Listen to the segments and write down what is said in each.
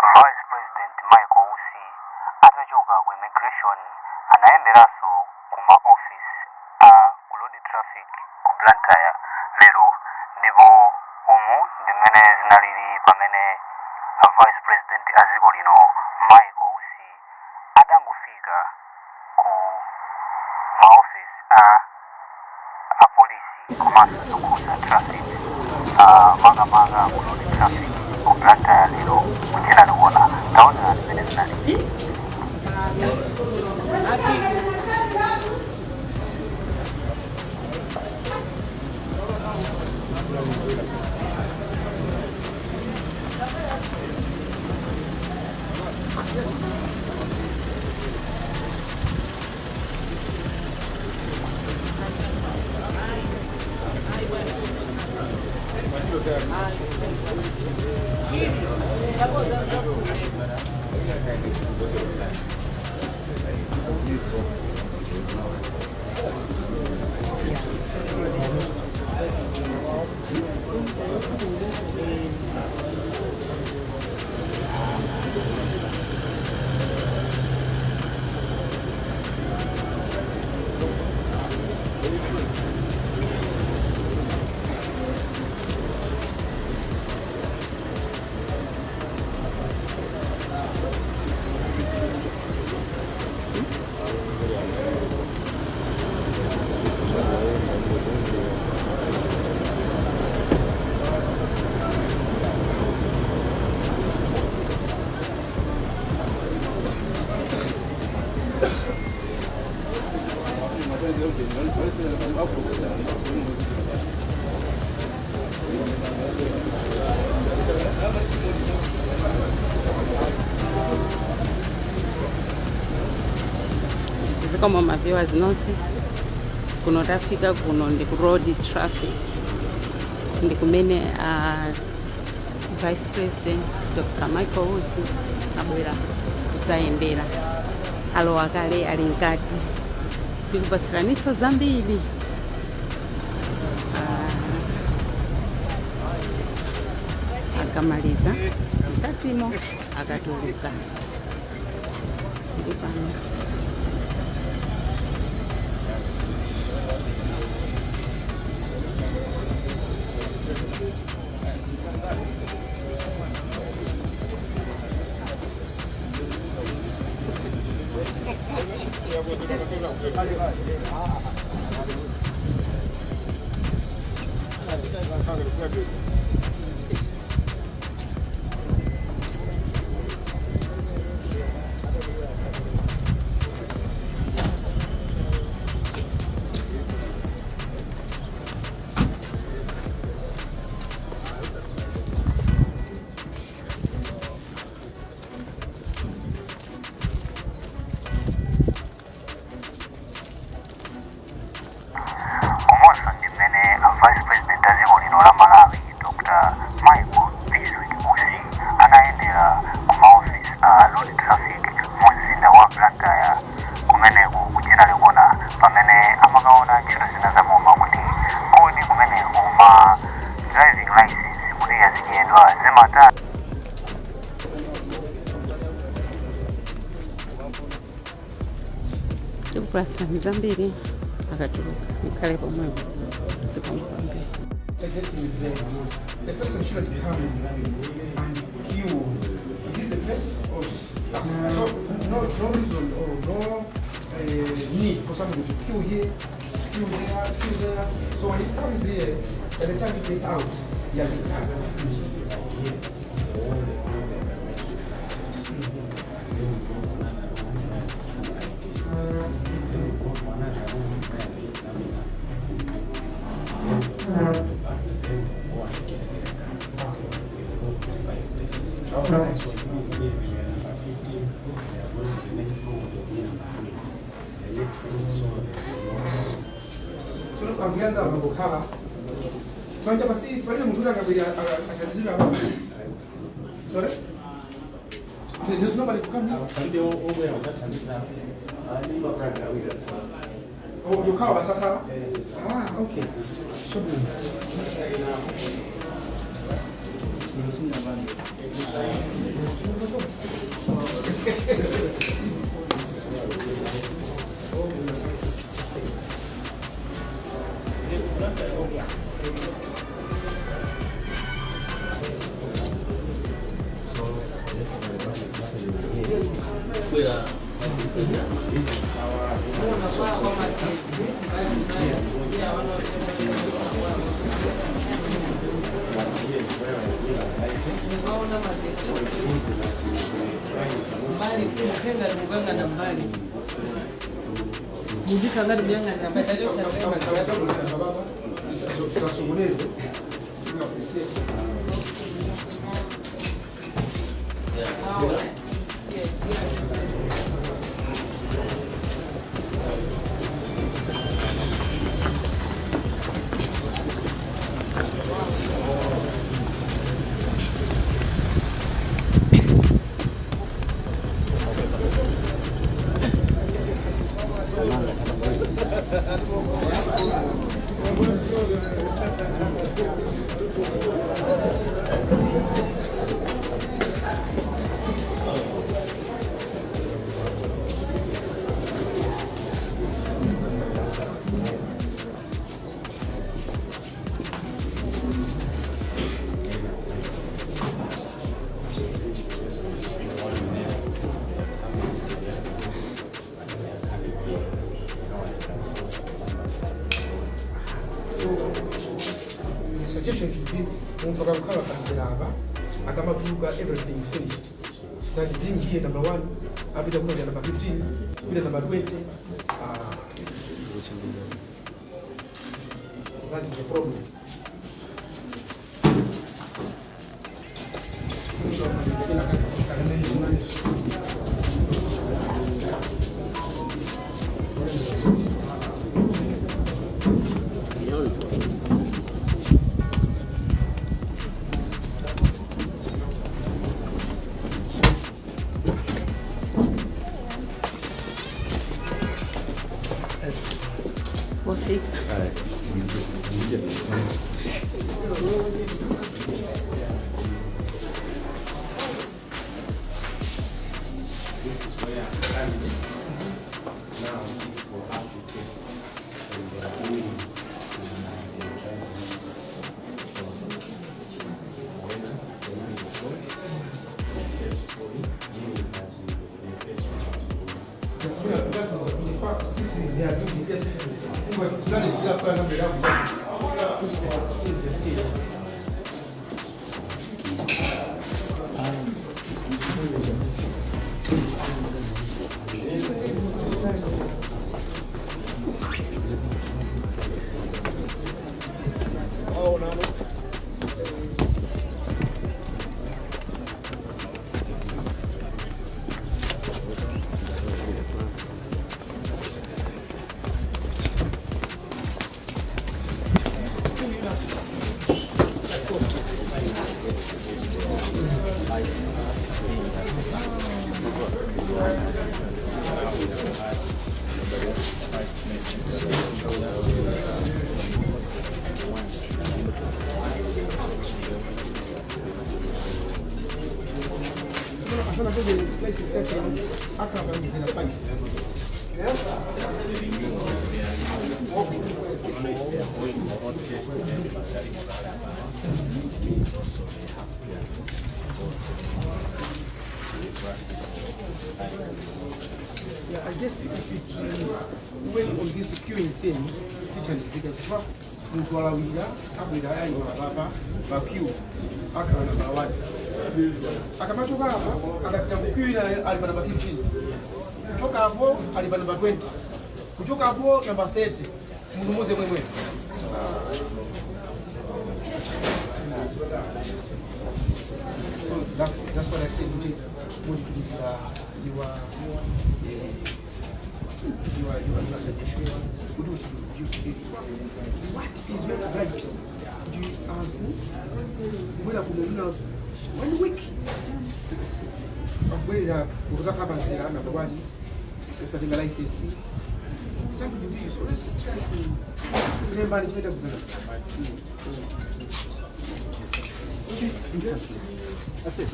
Vice President Michael Usi atachoka ku immigration anayenderanso ku ma office a ku road traffic ku Blantyre lero, ndipo umu ndi mmene zinalili pamene a Vice President a dziko lino Michael Usi adangofika ku ma office a apolisi komanso zokhudza traffic, makamaka ku road traffic ku Blantyre lero kuchena tikuona. Taona zimene zinalili. Zikomo ma viewers nonse. Kuno tafika kuno ndi ku road traffic, ndi kumene Vice President Dr Michael Usi abwera kudzayendera. Alowa kale, ali mkati. Tikupatsiraninso zambiri akamaliza mkatimo, akatuluka. Tili pano. Komanso ndi mmene a Vice President a dziko lino la Malawi Dr Michael Bizwick Usi anayendera ku maofisi a road traffic mu mzinda wa Blantyre kumeneku kuchena likuona, pamene amakaona ntchito zina za boma, kuti kodi kumeneku ma driving license kuti azidyedwa zimatani. Tikupatsani zambiri akatuluka. Mukhale pomwepo. Zikomo kwambiri. Suggesting is the person shouldn't come and queue. Is this the place or no, no, no reason or no need for somebody to queue here, queue there, queue there? So when he comes here, by the time he gets out, he has Here, all the biometrics are checked. Then we go to another room where we do eye tests. Then we go to another room where the examiner will do. Then we go to the back, then we go and get their card. We go to the bio tests. So it means here we are number 15, we are going to the next room, will be number 8. The next room, so there is no So akuyanga akangokhala panja pasi, palibe munthu kuti akabwera akazira apa. Sorry? There's nobody to come here. Palibe obwera kudzathandiza. Oh, yokhawa basasala. Ah, okay. So So yes, what is happening here? This is our resource officer. Here goes but here is where I do our eye test. So it means that you try Mbali kutenga muganga mbali muzika ngati muyang'anira Sasogoneze. We appreciate. The suggestion should be munthu akakhala pamzere apa akamatuluka, everything is finished, that being here number one, apita kuno number 15, kupita number 20. That is the problem. Wafika. This is where candidates now sit for up to tests when they are doing the driving license process. However, it's a manual course, it's self-scoring, meaning that the person has to Sisi ni yes, kila fulani mbele yako. Asana kuje license yake akaba pamzere 5. Yes. If they are going for road test, then it means also they have to go to the practical. Yeah, I guess if it went on this queuing thing, kithandizika chifukwa munthu walawira abwera ayima papa pa queue, akhala namba 1. Akamachoka apa akapita ku queue ina ali pa namba 15, kuchoka apo ali pa namba 20, kuchoka apo namba 30, munthu mmodzi mwemwe. So that's what I said, kuti mutitulizira your suggestion kuti we should reduce this. What is not right ndi anthu kubwera kuno muna one week akubwerera kutakhala pamzere number one, kusatenga license, something to do. So let's try to kulembani chimene kuzana. Okay, that's it.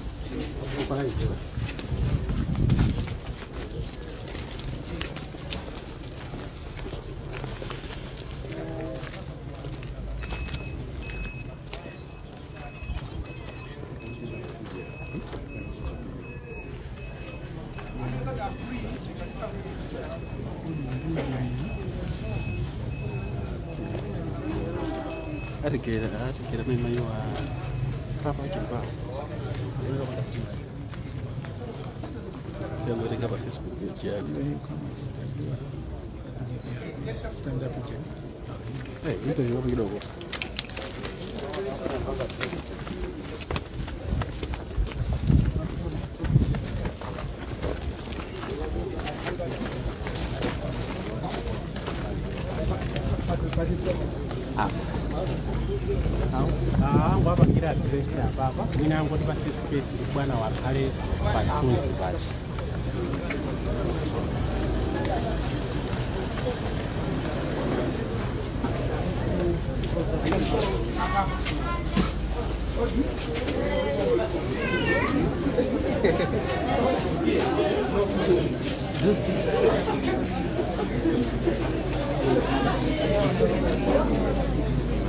Atigera atigera memayiwa papa chimba siyangotenga pa Facebook page yake. Stand up again. Eh, interview hapo kidogo. Angu apangira address apapa mwina angoti pasi space kuti bwana wakhale pathunzi pachi.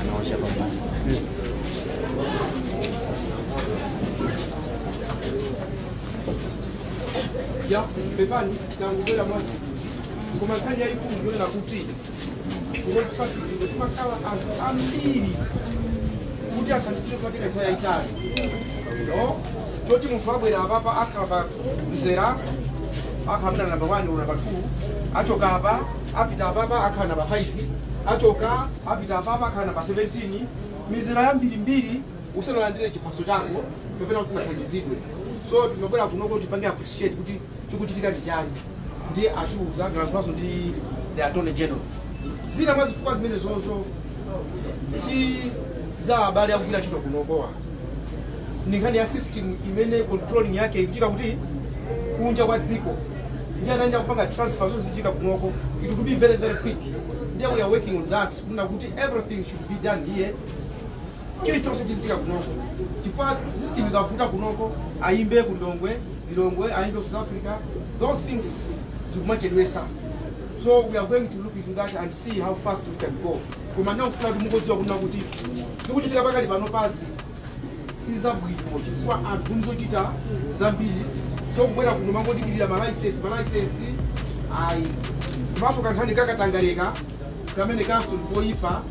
Anaosha pambana. Ya pepani, tangubwera mwazi koma nkhani yayikulu ndiyonena kuti ku road traffic timakhala anthu ambiri kuti athandizire kumatenga nthawi yayitali, no choti munthu abwera apapa, akhala pa mzera, akhala mna namba 1 or namba 2, achoka apa apita apapa, akhala namba 5, achoka apita apapa, akhala namba 17. Mizera yambirimbiri usanalandire chiphaso chako kapena usanathandizidwe. So tinobwera kunoko tipange appreciate kuti chikuchitika ndi chani, ndiye achiuza ngalankhulaso ndi the Attorney General. Zina mwa zifukwa zimene zozo si za abale akugwira ntchito kunokowa, ni nkhani ya system imene controlling yake ikuchitika kuti kunja kwa dziko, ndiye anaenda kupanga transfer zo zichitika kunoko. It will be very very quick. Ndiye we are working on that kuna kuti everything should be done here, chilichonse chizichitika kunoko, chifukwa system ikavuta kunoko, ayimbe ku Lilongwe, Lilongwe ayimbe ku South Africa, those things zikumachedwesa. So we are going to look into that and see how fast we can go. Koma ndakufuna kuti mukodziwa kuna kuti zikuchitika pakali pano pazi sizabwino, chifukwa anthu ndizochita zambiri. So kubwera kuno mangodikirira malaisensi, malaisensi ayi. Komanso kankhani kakatangaleka kamene kanso ndikoyipa,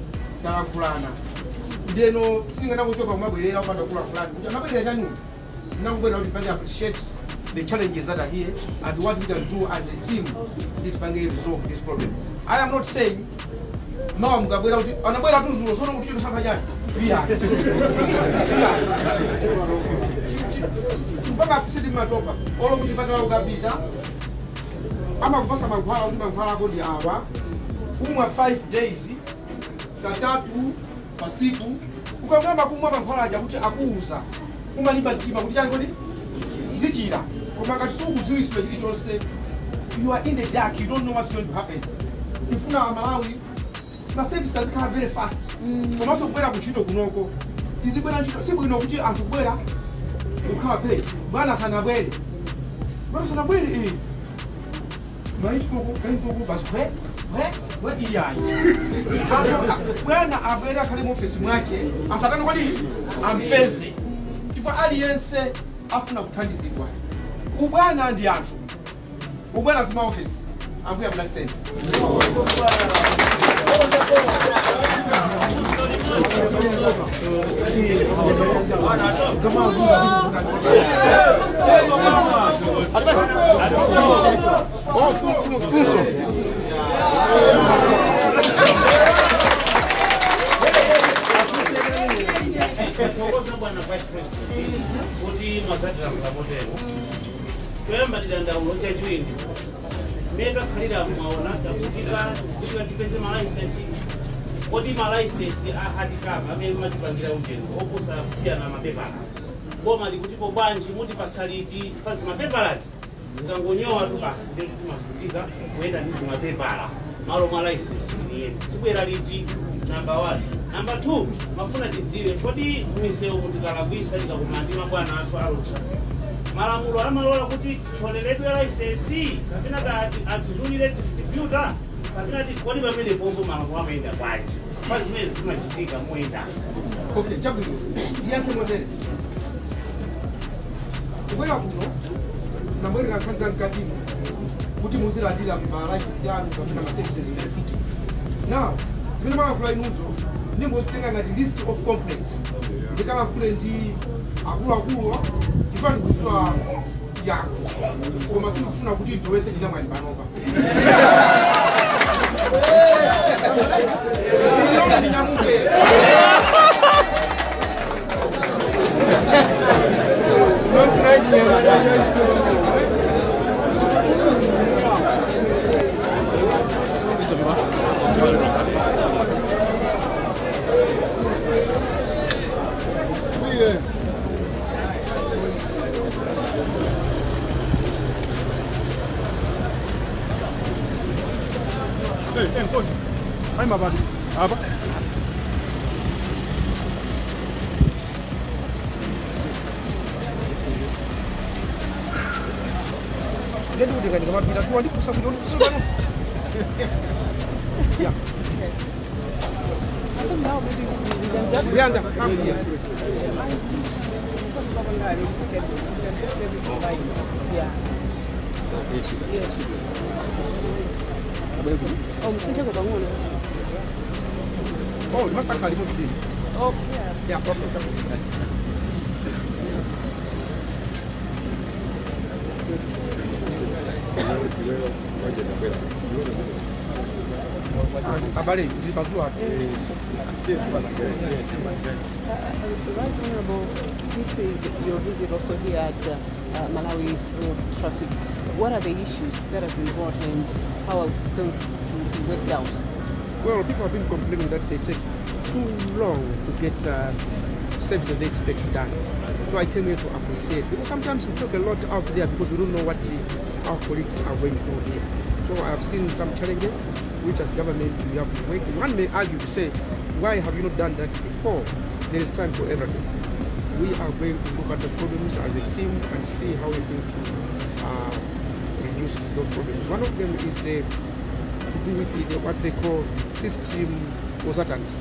kalankhulana. Ndeno sindinganakuchoka kumabwerera upanda kulankhulani kuti amabwerera chanyuma. Ndinakubwera kuti tipange appreciate the challenges that are here and what we can do as a team kuti tipange resolve this problem. I am not saying mawa mukabwera kuti anabwera tuzulo sono kuti chito sampha chani iya iya mpaka kusidi matopa. Olo kuchipatala ukapita, amakupasa mankhwala kuti mankhwala ako ndi awa, kumwa 5 days, katatu pasiku. Ukamwamba kumwa mankhwala aja kuti akuuza, umalimba mtima kuti chani, kodi ndichira. Koma ngati sukudziwisidwa chilichonse, you are in the dark, you don't know what's going to happen. Ifuna Amalawi na service azikhala very fast. Komanso kubwera kuntchito kunoko, tizibwera ntchito. Sibwino kuti anthu kubwera kukhala pe bwana sanabwere, bwana sanabwere, eh maitipoko kaitipoko basi kwe kwe kwe iyayi. Anthu bwana abwere, akhale mu ofesi mwache, anthu atani kodi ampeze, chifukwa aliyense afuna kuthandizidwa. Ubwana ndi anthu, ubwana si maofesi. Ambuye akudalitseni. Oh, funso. Thokoza bwana Vice President kuti mwazatilamula potero. Choyamba tidandaulo, chachiwiri mmene takhalira mwaona takutika kutika tipeze malaisensi. Kodi malaisensi a hard copy amene matipangira ujeni oposa kusiyana mapepala, boma likutipo bwanji? Mutipatsa liti? Fazi mapepalazi zikangonyowa tu basi, ndio timavutika kuyenda ndi zimapepala malo mwa license iliyeni. Zibwera liti? Namba 1. Namba 2, mafuna tidziwe, kodi misewu mutikalakwisa tikakumana ndi mabwana athu a road traffic Malamulo amalola kuti ticholeredwe license kapena kati atizulire distributor kapena ti kodi pamene pompo malamulo amayenda bwanji pa zimene zimachitika moyenda? Okay, chabwino, ndiyankhe motere. Kubwera kuno nabwerera nkhani za mkatimo kuti muzilandira ma license anu kapena ma services zimene. Now, zimene mwalankhula inuzo ndingozitenga ngati list of complaints, ndikalankhule ndi akuluakuluwa chifukwa ndikudziwa yankho, koma sindikufuna kuti ndilowese chinamwali panopa. Ndilole ndinyamuke. Hai mabadi. Apa? Ndikuti ndikamapita tu wandifunsa kuti wandifunsa pano. Yeah. I think now maybe we can just Brianda, come here. Yeah. Yes. Oh, msintheko pang'ono. Oh, ndimasakhala limodzi ndini. Oh, yeah. Yeah, okay. Abale, ndili pazuwa. Right Honorable, this is your visit also here at Malawi Road Traffic. What are the issues that have been brought and how are going to be worked out? Well, people have been complaining that they take too long to get services they expect done. So I came here to appreciate, because sometimes we talk a lot out there because we don't know what our colleagues are going through here. So I have seen some challenges which as government we have to work. One may argue to say, why have you not done that before? There is time for everything. We are going to look at those problems as a team and see how we're going to reduce those problems. One of them is to do with what they call system consultant.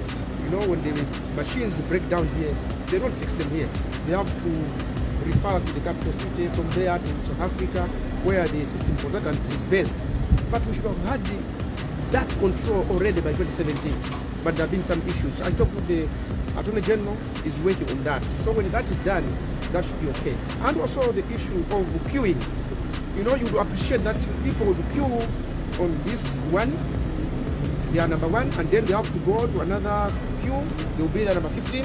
You know, when the machines break down here, they don't fix them here. They have to refer to the capital city, from there to South Africa, where the system consultant is based. But we should have had that control already by 2017. But there have been some issues. I talked with the Attorney General, is working on that. So when that is done, that should be okay. And also the issue of queuing. You know, you would appreciate that people would queue on this one, they are number 1, and then they have to go to another queue, they will be there number 15.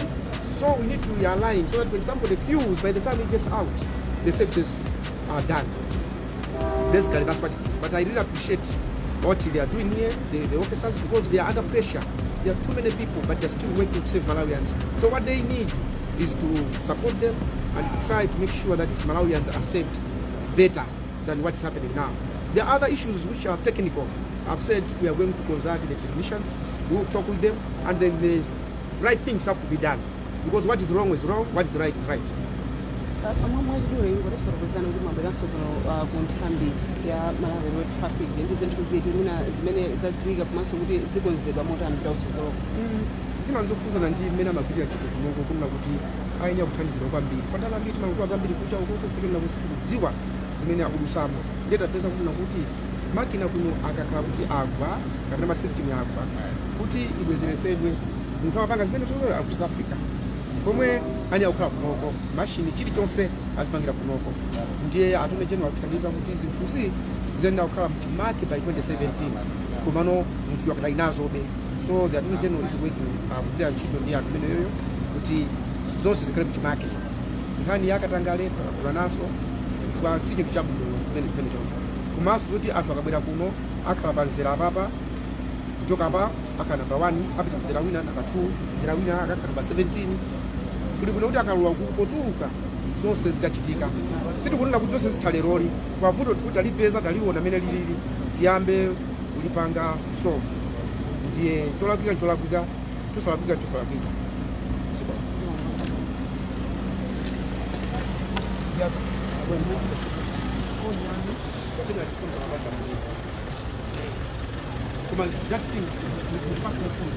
So we need to realign so that when somebody queues, by the time he gets out, the services are done. Basically, that's what it is. But I really appreciate what they are doing here, the officers, because they are under pressure. There are too many people, but they're still working to save Malawians. So what they need is to support them and try to make sure that Malawians are saved better than what's happening now. There are other issues which are technical. I've said we are going to consult the technicians, we will talk with them, and then the right things have to be done. Because what is wrong is wrong, what is right is right. Mwachidule ngotifotokozani kuti mwabweranso kuno ku nthambi ya Malawi Road Traffic ndi zinthu ziti mwina zimene zadziwika komanso kuti zikonzedwa motani kupita kutsogolo? Zina nzokhudzana ndi mmene amagwirira ntchito kunoko, kunena kuti ayenera kuthandizidwa kwambiri. Patala ambiri timakutola zambiri kucha ukoko kufikira kuti sitikudziwa zimene akudusamo. Ndiye tapeza kunena kuti makina kuno akakhala kuti agwa kapena ma system agwa, kuti ibwezeresedwe, munthu amapanga zimene zozo aku South Africa, pomwe ani akukhala kunoko, mashini chilichonse azipangira kunoko. Ndiye Attorney General akuthandiza kuti zinthuzi ziyenera kukhala mchimake by 2017, komano munthu akadali nazobe. So the Attorney General is working, kugwira ntchito ndi anthu imeneyoyo kuti zonse zikhale mchimake. Nkhani yakatangale takakula naso, chifukwa si chinthu chabwino zimene choncho. Komanso zoti anthu akabwera kuno akhala pa mzera apapa, kuchoka apa akhala namba 1, apita mzera wina namba 2, mzera wina akakhala namba 17. Kuli bwino kuti akalowa potuluka zonse zitachitika. Sitikunena kuti zonse zitha leroli, kwavuto kuti talipeza, taliona mene lilili, tiyambe kulipanga solve. Ndiye cholakwika ncholakwika, chosalakwika chosalakwika. Siko. Yeah. Koma that thing, the personal phone.